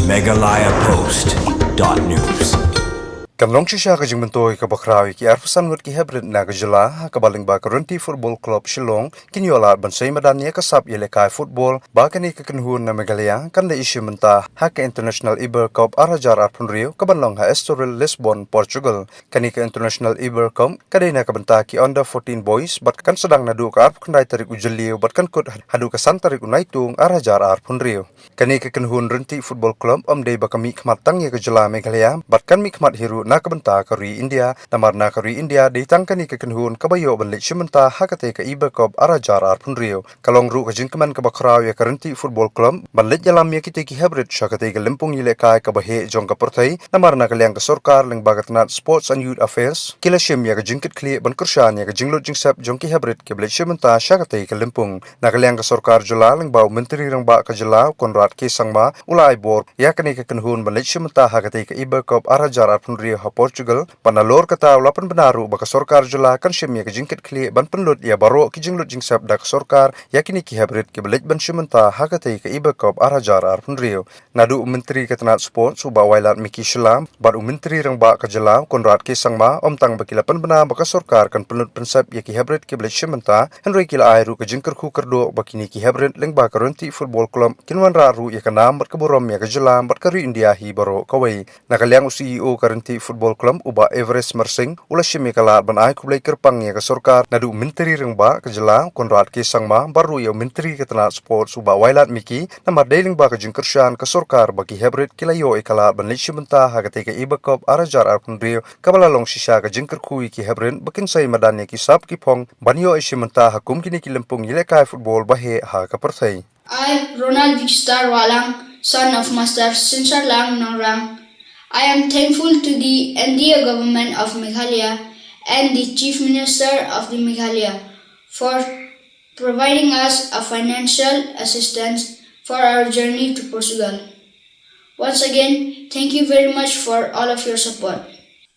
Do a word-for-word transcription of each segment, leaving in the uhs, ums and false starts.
Meghalaya Post dot news. Kan long shisha ka jingmyntoi kaba khraw ïa ki arphew san ngut ki heprit na ka jylla, ha kaba lyngba ka Rynti Football Club Shillong kin ïoh lad ban sei madan ïa ka sap ïalehkai football, ba kane ka kynhun na Meghalaya kan leit shim bynta ha ka International Iber Cup ar hajar arphew hynriew kaban long ha Estoril, Lisbon, Portugal. Kane ka International Iber Cup ka dei na ka bynta ki under fourteen boys, bad kan sdang naduh ka arphew khyndai tarik u Jylliew bad kan kut haduh ka san tarik u Naitung ar hajar arphew hynriew. Kane ka kynhun Rynti Football Club ym dei ba ka mihkhmat tang ïa ka jylla Meghalaya, bad kan mihkhmat hi ruh na ka bynta ka ri India, namar na ka ri India dei tang kane ka kynhun kaba ïoh ban leit shim bynta ha katei ka Iber Cup ar hajar arphew hynriew. Ka long ruh ka jingkmen kaba khraw ïa ka Rynti Football Club ban leit ïalam ïa kitei ki heprit sha katei ka lympung ïalehkai kaba heh jong ka pyrthei, namar na ka liang ka sorkar lyngba ka tnat Sports and Youth Affairs ki la shim ïa ka jingkitkhlieh ban kyrshan ïa ka jinglut jingsep jong ki heprit kiba leit shim bynta sha katei ka lympung. Na ka liang ka sorkar jylla lyngba u Myntri Rangbah ka jylla u Conrad K Sangma u la ai bor ïa kane ka kynhun ban leit shim bynta ha katei ka Iber Cup ar hajar arphew hynriew ha Portugal, bad nalor kata u la pynbna ruh ba ka sorkar jylla kan shim ïa ka jingkitkhlieh ban pynlut ïa baroh ki jinglut jingsep da ka sorkar ïa kine ki heprit kiba leit ban shim bynta ha katei ka Iber Cup ar hajar arphew hynriew. Naduh u Myntri ka tnat Sports u Bah Wailadmiki Shylla bad u Myntri Rangbah ka jylla u Conrad K Sangma, ym tang ba ki la pynbna ba ka sorkar kan pynlut pynsep ïa ki heprit kiba leit shim bynta, hynrei ki la ai ruh ka jingkyrkhu kyrdoh ba kine ki heprit lyngba ka Rynti Football Club kin wanrah ruh ïa ka nam bad ka burom ïa ka jylla bad ka ri India hi baroh kawei. Na ka liang u C E O ka Rynti Football Club u Bah Everest Marsing u la shim ïa ka lad ban ai khublei kyrpang ïa ka sorkar, naduh u Myntri Rangbah ka jylla u Conrad K Sangma bad ruh ïa u Myntri ka tnat Sports u Bah Wailadmiki, namar dei lyngba ka jingkyrshan ka sorkar ba ki heprit ki la ïoh ïa ka lad ban leit shim bynta ha katei ka Iber Cup ar hajar arphew hynriew, kaba la long shisha ka jingkyrkhu ïa ki heprit ba kin sei madan ïa ki sap ki phong ban ïoh ïa shim bynta ha kum kine ki lympung ïalehkai football ba heh ha ka pyrthei. I, Ronald Big Star Wahlang, son of Master Sinsarlang Nongrang, I am thankful to the N D A government of Meghalaya and the Chief Minister of the Meghalaya for providing us a financial assistance for our journey to Portugal. Once again, thank you very much for all of your support.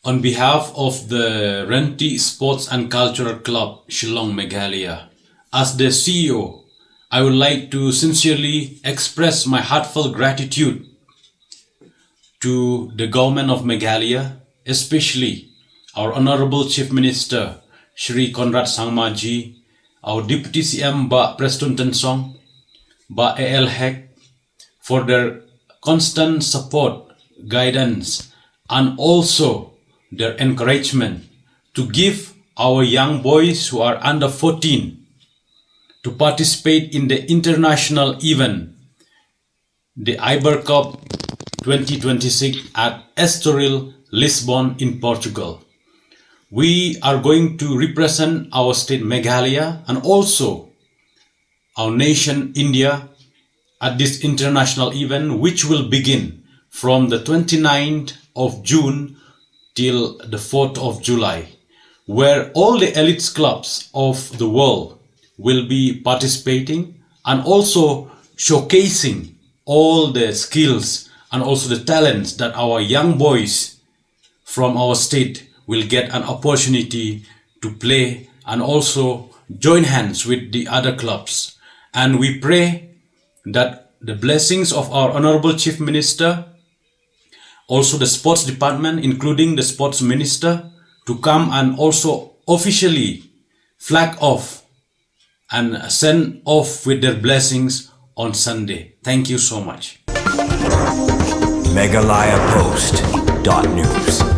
On behalf of the Rynti Sports and Cultural Club, Shillong, Meghalaya, as the C E O, I would like to sincerely express my heartfelt gratitude to the government of Meghalaya, especially our Honorable Chief Minister, Shri Conrad Sangma ji, our Deputy C M, Bah Prestone Tynsong, Bah A L Hek, for their constant support, guidance, and also their encouragement to give our young boys who are under fourteen to participate in the international event, the Iber Cup twenty twenty-six at Estoril, Lisbon in Portugal. We are going to represent our state Meghalaya and also our nation India at this international event, which will begin from the twenty-ninth of June till the fourth of July, where all the elite clubs of the world will be participating and also showcasing all the skills and also the talents that our young boys from our state will get an opportunity to play and also join hands with the other clubs. And we pray that the blessings of our Honorable Chief Minister, also the sports department, including the sports minister, to come and also officially flag off and send off with their blessings on Sunday. Thank you so much. Meghalaya Post dot news.